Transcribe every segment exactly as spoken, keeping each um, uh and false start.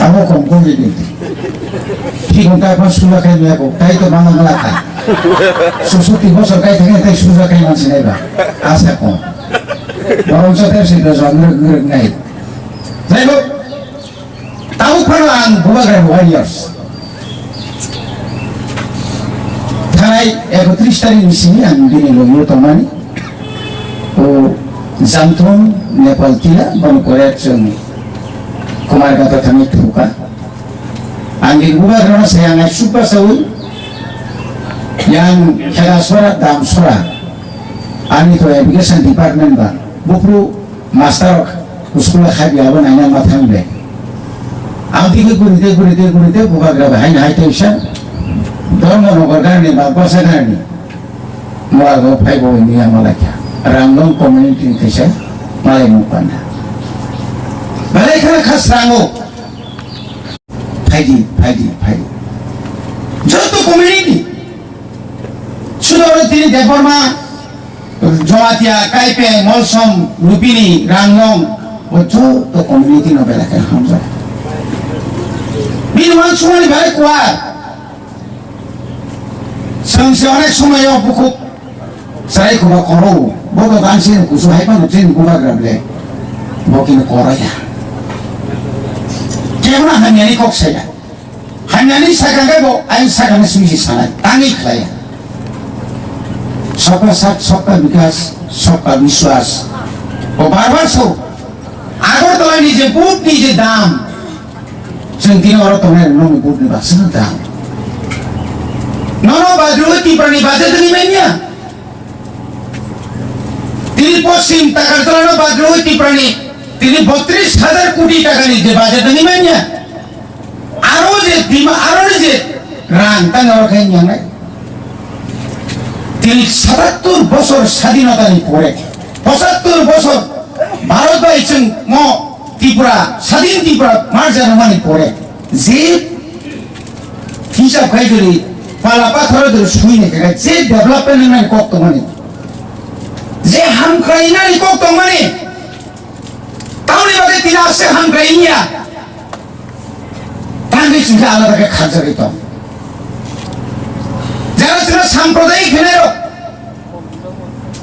Abo kom kom ini. Thik wngkha, apa suja khai maya ko, kai to mama ngala kha. Susuti bosor kai thangya, tai suja khai mansi nai ba. Asa kom. Borong sa tep si do zon ngrek ngrek nai. Jai ho. Tabuk phano ang Bubagra warriors. Thanai ekotris tarik ni simi ang bini logi o tongmani. O Jamthung Nepal tila, boni pore chwng Kumarghat thangwi thuka. Ang bini Bubagra no saya ngai supa sawi. Yang kheda sora dam sora. Ani to education department ba. Bupru Master rok school o khabi abo naina ma thang de. Ang tike gurite gurite gurite Bubagra bai haino hai teisa Dharmanagar garni ba Basa garni Muago phai bo ni ama lakha. Ranglong community ni teisa malai mukpanda. Balai khana khas rango. Phaidi, phaidi, phaidi. Joto community. Sudo tini Debbarma, Jamatia, Kaipe, Molsom, Lupini, Ranglong, o joto community no belai khe hamjak. Bini uansukmani belai kuar. Chwng se onek somoyo bukhuk chwrai khuba koro, bo to dan sini kusu hai phano chini Bubagra ble. Bo kini koro ya. Kebono hamyani kok saya. Hamyani sakha khe bo ayang sakha ni simi si sanai. Tangwi khlai ya. Sabka saath, sabka vikas, sabka vishwas. Bo bar bar so. Agartala ni je vote ni je dam. Chwng tini oro tongnai rok nokni vote ni baksa no dam. Nono badrwi Tipra ni budget ni manya. Tini Poschim Takarjala no badrwi Tipra ni tini botris hajar koti taka ni je budget ni manya. Aro je dima, aro je rang tang aro khe nyangnai. Tini satattur bosor sadinota ni pore, pochattur bosor Bharat bai chwng mo Tripura, sadin Tripura marja rwmani pore, je hisab khai jori pala pathoro jori sui ni khe je development nang kok tongmani, je hamkrai nani kok tongmani, tamni bagwi tini aswk hamkrai ya. Tangwi chwngkhe alada khe khakjagwi tong. Jara chwngno sampradayik hwnwi rok,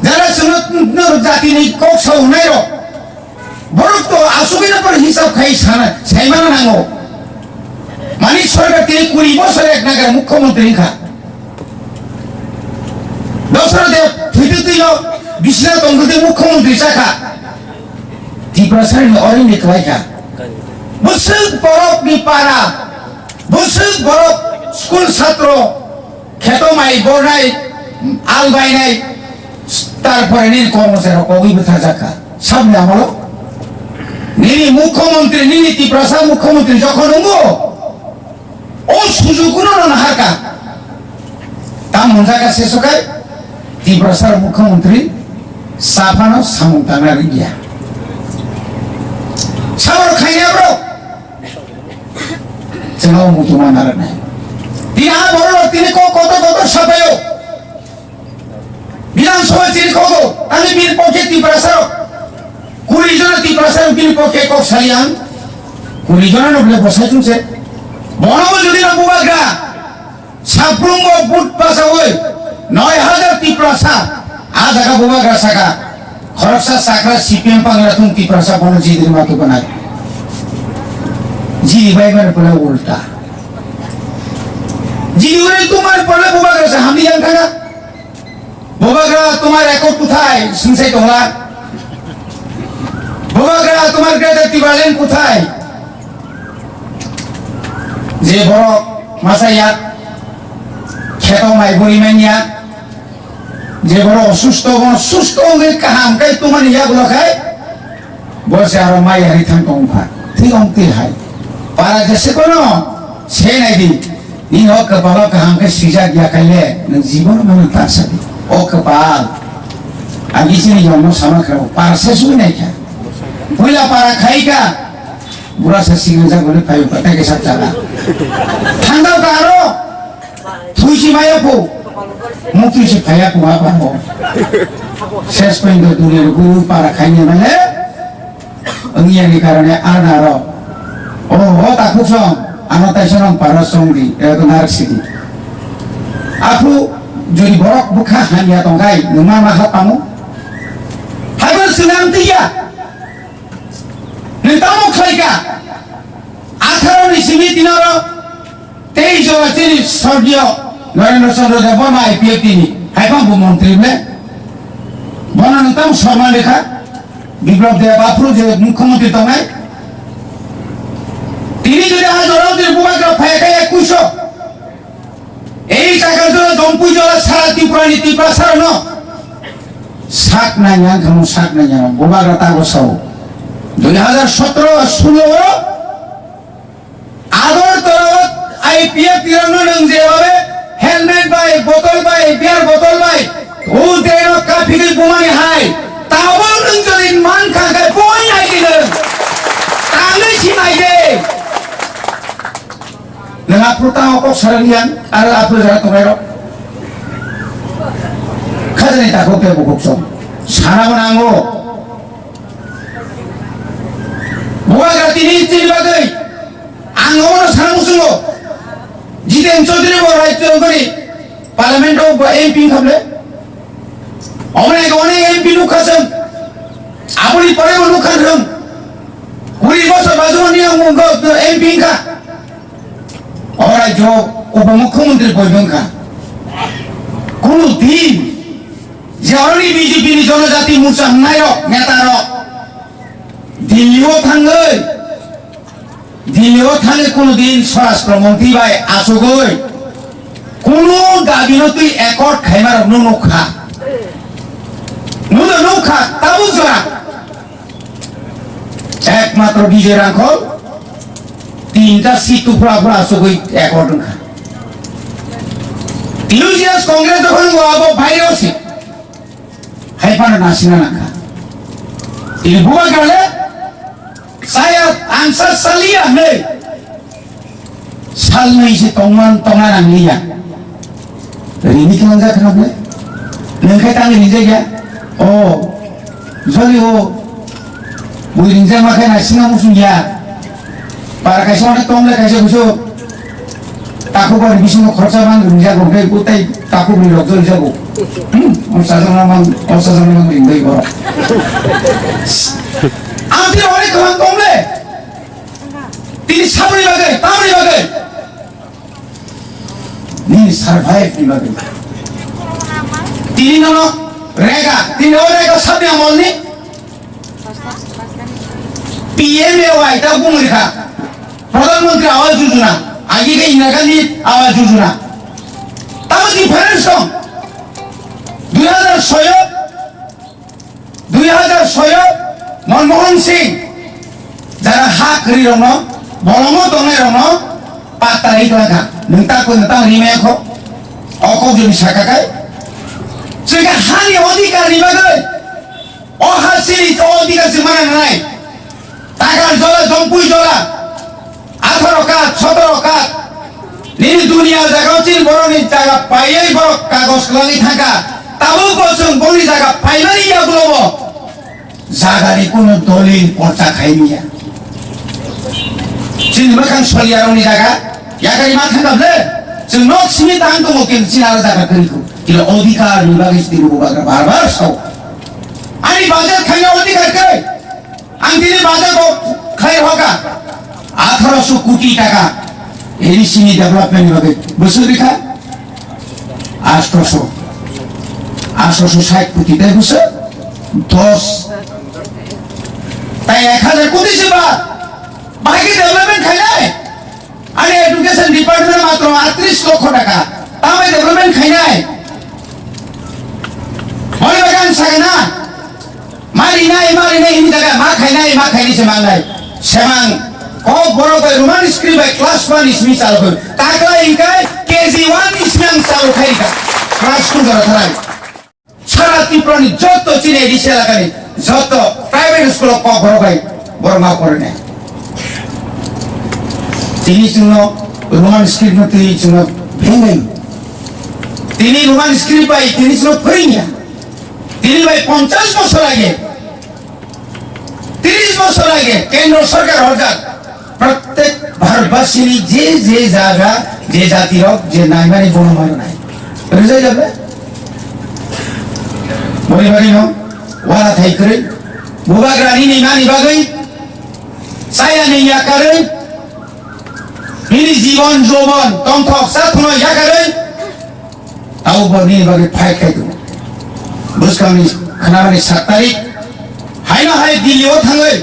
jara chwngno, no, jatini kok sa hwnwi rok, borok to asugwino pore hisab khai sana, saimano nango. Manik Sarkar tini kuri bosor ek nagar mukhyamantri wngkha. Dosra Deb thwitwi twino bisina tongtwtwi mukhyamantri chakha. Tiprasani orini khlaikha. Bwswk borokni para, bwswk borok school satro, kheto mai bornai, al bainai, tarpore nini kormo chero kogwi bwtharjakha. Sabni amolo nini mukhyamantri, nini Tiprasa mukhyamantri jokhon wngo, o sujuguno no naharka. Tam hwnjaka se sokai Tiprasa mukhyamantri saphano samung tangna rwngya. Saboro khaina bro. Chwngno muchungma narwknai. Tini a borok tini kok kotor kotor sapaio. Bidhan Sabha chini kogo, tangwi bini pokhe Tiprasa rok. Kuri jona Tiprasa rok bini pokhe kok sali ang. Kuri jona no bole bosai chungse. Bono bo jodi no Bubagra. Saprumbo but pasawi. Noi hajar Tiprasa. A jaga Bubagra saka. Khoroksa sakra C P M pangra tung Tiprasa bono jidiri matu banai. Jiri bai mane pula ulta. Jiri ure tumar pula Bubagra sa hamni yang thaga. Bubagra, তোমার রেকর্ড কোথায়? Singsai tongla. Bubagra, তোমার গ্রেটার টিবালেন কোথায়? Je borok masa yak kheto mai buri manya, je borok osusto, bono susto wngwi kaham khe tumani yagulo khai, Bo se aro mai hari thang tong kha. Thik ong ti hai. Para jese kono se nai di. Ni o kwpalo kaham khe swijak ya khaile nwng jibono mano ta sa di. O kwpal. Agi chini jongno sama kha. Para se sui nai kha. Puila para khai kha. Bura sa singjak bole payo patai ke sab chala. Thangdao ka aro. Thuisi maya po. Mukti si phaya po apa po. Ses pendo duni guru para khaini mane. Wngya ni karone arna ro. O, o ta Song, ano taisa nang para song di, eh, narak sidi. Aku jodi borok bukha hamya tongkai, numa maha pamu. Haibo sinam tiya. Ni tamo khlaika. Atharo ni simi tinoro, tei jora chini sordio, Narendra Chandra Debbarma I P F T ni, haipang bo montri ble. Bono nang tamo sorman rekha. Biplab Deb aphuru je mukhyamantri tongnai. Tini jodi a jorao je bubagra phai khe ekuish. Ei jaga jora Dompui jora sara Tripura ni Tiprasa rokno sak nanya khamu sak nanya bubagra tago sao. Dui hajar sotro sulo o Agartala o I P F T rokno nwng jeba be helmet bai, botol bai, beer botol bai, o drain o kaphigwi bumani hai, tabuk nwng jodi man kha khe boi nai di nwng. Tangwi si nai de. Nwng aphuru tamo kok sarani yang, aro aphuru jara tongnai rok. Khajani takhuk tei bukhuk song. Sana bo nango. Bubagra tini chini bagwi ang obono sana muchungo. Jiten Chaudhary bo rajyo gori parliament o bo M P wngkha ble. Omo nai onek M P nukha chwng. Aboni pore bo nukha chwng. Kuri bosor bajumani ang mungkha M P wngkha. O rajyo upomukhyamantri bo wngkha. Kunu din je oroni B J P ni Jonojati Morcha hwnnairok, netarok Delhi o thangwi, Delhi o thangwi kunu din Swarashtra Montri bai achugwi kunu dabino twi accord khaimarokno nukha. Nwngno nukha, tabuk jora. Ekmatro Bijoy Rangkhol tinta seat tuphra phra achugwi accord wngkha. T U C S Congress jokhon bo abo virus hai phano nasina nangkha. Tini bubagra le saya angsa salia hwnwi salnwi se tongman tongna nangliya. Rini khe manjak khna ble. Nwng khe tangwi rinjak ya. O, joli o. Bui rinjak ma khe naisingma muchung ya. Para kaisa onek tong le kaisa kusu. Takhuk bai bisingo khoroksa mang rinjak bo khe, bo tei takhuk ri rok joli jago. Hmm, o sajak na mang, o sajak na mang ringbai borok. Ang tini onek kwbang tong le. Tini saboni bagwi, tamoni bagwi. Nini survive ni bagwi. Tini nono rega, tini o rega sabni amolni P M A Y ta bung rikha. Pradhan Mantri Awas Yojana, agi khe Indira Gandhi Awas Yojana. Tamo difference dong. Dui hajar soi o Dui hajar soi o Manmohan Singh jara ha kwrwi rokno, bolongo tongnai rokno patta ri twlangkha. Nwng ta koi nwng tang ri maya kho? O kok joni saka kai. Chwngkha hani odhikar ni bagwi, o ha siri o odhikar se mana nanai. Takar jola, Dompui jola, atharo kat, sotoro kat. Nini dunia jaga o chini borok ni jaga paiwi borok kagos kwlangwi thangkha. Tabuk bo chwng boni jaga paimani yagulo bo jaga ni kunu dolil porcha khaimya. Chini mwkhang soliya rok ni jaga yakari ma thangkha ble. Chwng nok simi tang tongo kintu chini aro jaga kwrwi kho. Kila odhikar ni bagwi chini bubagra bar bar sao. Ani bajar thangya odhikar kai. Ang tini bajar bo khlai hoka atharoso koti taka A D C ni development ni bagwi bwswk rikha atharoso, atharoso sait koti tei bwswk dos tai ek hajar koti se ba bahai khe development khainai. Ani education department matro atris lokho taka. Tamai development khainai. Boni bagwi ang sakha na. Mari nai, mari nai hini jaga ma khainai, ma khaini se mangnai. Semang kok borok bai Roman script bai class one ni simi chalo kho. Takla ingkai K G one ni simi ang chalo khaika. Class two jora tharai. Sara Tripura ni jotto chini A D C elaka ni jotto private school o kok borok bai borok ma porine. Tini chwngno Roman script no twi chwngno bhenai. Tini Roman script bai tini chwngno phwrwngya. Tini bai ponchash bosor age, tris bosor age kendro sorkar horjak. Prottek Bharat Sini je je jaga, je jati rok, je naimani bono mano nai. Rijai jabe? Boni bagwi no, wala thai kwrwi. Bubagra nini mani bagwi, saya ni yakarwi. Nini jibon jobon, tongthok sathono yakarwi. Abo bo nini bagwi fight khai tongo. Bwskangni khwnamani sat tarik, haino hai Delhi o thangwi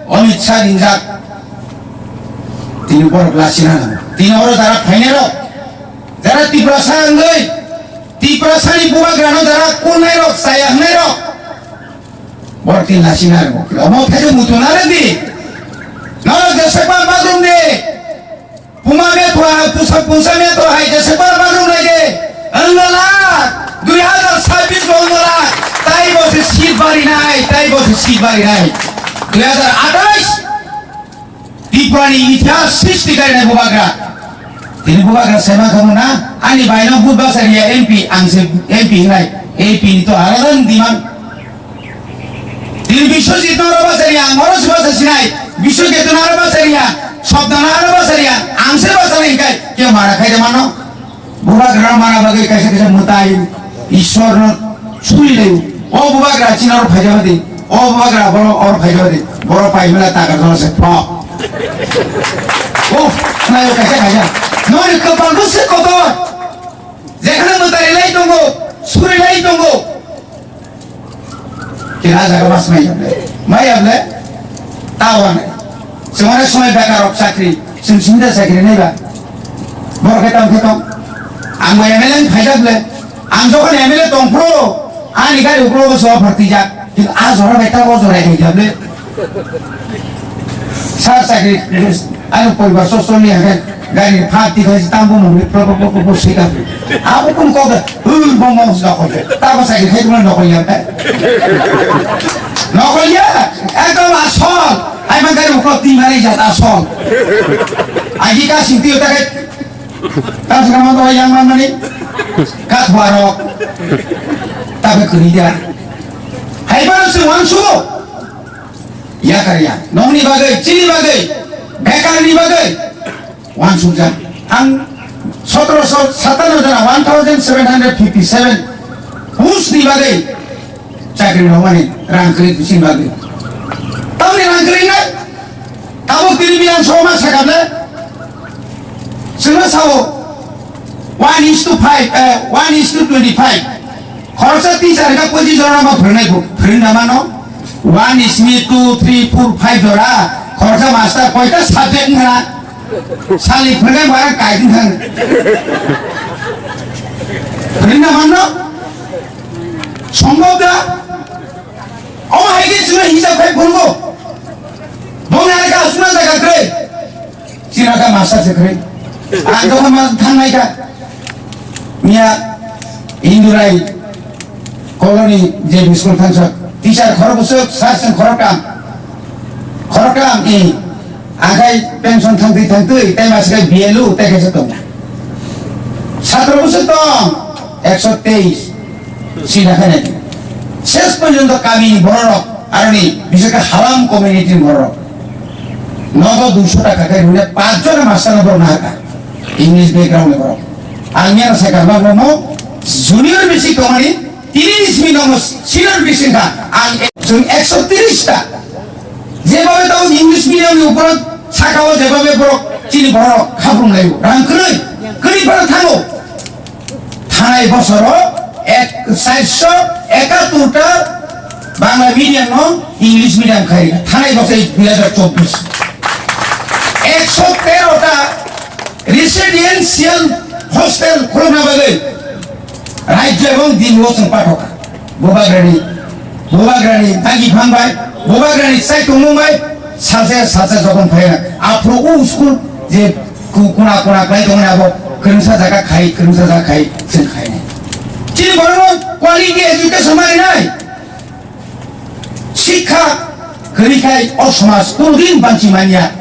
Amit Shah ringjak. Tini borok lasina nango. Tini oro jara phainai rok, jara Tiprasa wngwi, Tiprasani bubagrano jara kulnai rok, chaya wngnai rok, borok tini lasina nango. Omo thaijo muchung narwk di. Norok jesakma bagrum di. Puma me thua, pusa, pusa me thua hai je sebar bagrum lai de. Wngla, dui hazar sabbish wngla. Tai bo se seat bari nai, tai bo se seat bari nai. Dui hazar athais, Tripura ni itihas srishti kari nai bubagra. Tini bubagra sema khamu na, ani baino but basa riya M P, ang se M P hinai. A P ni to alada demand. Tini Biswajit no aro bachariya, ang oro se bacha sinai. Biswajit no aro bachariya, Sobda no aro bachariya, ang se bachanai hinkhe, khe mara khai de mano. Bubagra mana bagwi kaisa kaisa mwtai, Ishwar no suri lai. O bubagra chini oro phaijaba di, o bubagra boro oro phaijaba di, boro pai mela taka jora se pho. O, nayo kaisa kaisa. Noni kwpal bwswk kotor. Jekhane mwtai lai tongo, suri lai tongo. Kira jaga mas mai yable. Mai yable. Tawa nai. Semana somoi bekar rok chakri. Sing sinda chakri nai ba. Bor khe tong khe tong. Ang bo M L A ni phaijak le. Ang jokhon M L A tong pro. Ani gari uklo go so pharti jak. Kintu a jora bai ta o jora hai yable. Sir, chakri, ano poribar sosto ni hake gari phat di khai tambo mungli pro pro pro pro sika. Abo kun ko da, ur bo mo nokol. Ta ba chakri khai kuma nokol ya ta. Nokol ya, ekdom asol. Ai man gari uklo tin mari jat asol. Agi ka sinti uta kai. Ta sika mo to yang man mani. Ka thwaro. Ta be kuri dia. Hai ba se wan sugo. Yakarya, nongni bagwi, chini bagwi, bekarni bagwi, wansukjak. Ang sotroso satanno jora, one thousand seven hundred fifty seven post ni bagwi chakri rwmani rang kwrwi bising bagwi. Tamni rang kwrwi nai? Tabuk tini bilang soma sakable? Chwngno sao, one is to five, eh, one is to twenty five. Khoroksa teacher hwnkha pochi jora ma phwrwngnai bo, phwrwng da mano? One is me, two, three, four, five jora. Khoroksa master koita subject wngkha? Sali phwrwngnai bara kaitwng thang. Phwrwng da mano? Sombhob da? Omo hai khe chwngno hisab khai phungo. Bongni hai khe aswkno jaga kwrwi. Chini kha master se kwrwi. Ang jokhon ma thangnai kha. Miya Indurai colony J B school thangsa. Teacher khorok bwswk, sir chwng khoroktham. Khoroktham i. Akhai pension thangtwi thangtwi, tei masikai B L O, tei kaisa tongo. Satro bwswk tong, ekso teis. Sida khe nai. Ses porjonto kamini bororok, aroni, biseka halam community ni bororok. Nogo duiso taka khe rwna pach jona master no borok nahaka. English background ni borok. Ang yana sai karma bomo junior bisi tongmani, tini ni simi nogo senior bisi kha. Ang ek-, chwng ekso tris ta. Jebabe tamo English medium ni upor sakao jebabe borok chini borok khaprung laio. Rang kwrwi, kwrwi phano thango. Thanai bosoro ek, chairso ekattor ta Bangla medium no English medium khai. Thanai bosai dui hazar chobbish. Ekso tero ta residential hostel khulna bagwi rajya ebong Delhi o chwng pathoka. Bubagrani, bubagrani dagi phang bai, bubagrani chai tongmung bai, salsa salsa jokhon phaiya. Aphuru u school je ku-, kuna kuna klai tongmani abo kwrwngsa jaga khai, kwrwngsa jaga khai, chwng khainai. Chini borokno quality education marinai. Sikha kwrwi khai o somaj kunudin banchi manya.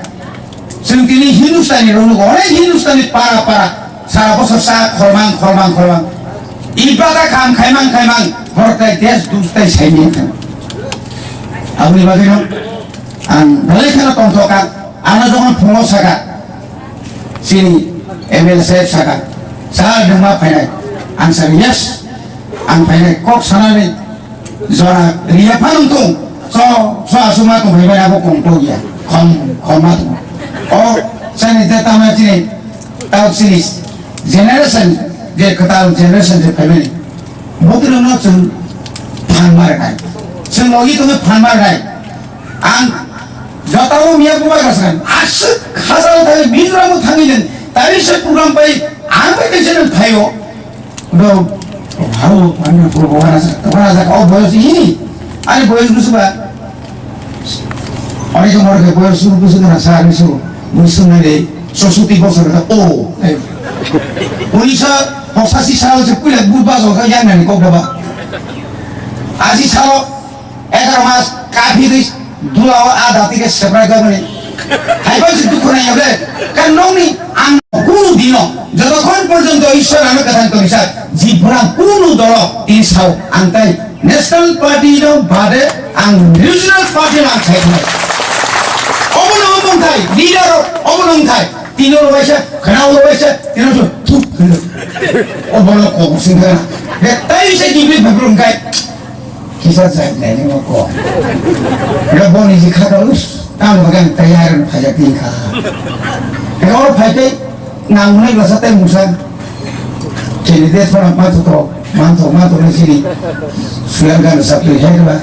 Chwng tini Hindustani rok nugo, onek Hindustani para para sara bosor sa khormang, khormang, khormang. Ibata kam khaimang, khaimang, borok tai desh dush tai saimanya khaimang. Aboni bagwi no ang belai kheno tongthok ang, ano jokon phungo saka, Chini M L A saheb saka, "Sir, nwng ma phainai?" Ang saka, "Yes, ang phainai." Kok sanani jora riya phanung tung, so, so asuma tong phaibai abo kong to ya, khom, khom ma tong. O, sani je tama chini, tao chini generation, je kwtal generation je phaimani. Botwrwngno chwng phan ma rwnai. Chwng logi tongwi phan ma rwnai. Ang jotao miya bubai ka san. Aswk hachal thangwi Mizoram thangwi nang. Tari se program pai ang bai kaisa nang phaio. Do hao ano ko wana sa wana sa o boyos ini. Ani boyos busuba. Ani ko mor ke boyos su busu na sa ni su. Busu na de sosuti bosor ka o. Unisa hosasi sal se puila bu baso ka yang nani kok daba. Asi salo egar mas kafi dis dulawa ada tike sebrai ka mani. Hai ba si dukhu nai yoge. Kan nongni ang kunu dino jotokhon porjonto Ishwar ano kathan tongisa jibra kunu dolo tin sao ang tai National Party no bade ang regional party lang khai khai. Obo no mung thai, leader obo no thai. Tino lo waisa, khana lo waisa, tino so thup khana. Obo no ko sing khana. Be tai se ki bi bhagrum kai. Kisa jai nai ni mo ko. Ra boni ji khata us, tang bagan tayar phaya tin kha. Ra phai te, nang nai la sa tai musa. Chini de thora ma to, ma to, ma to ni sini. Suyan gan sa tu hai ba.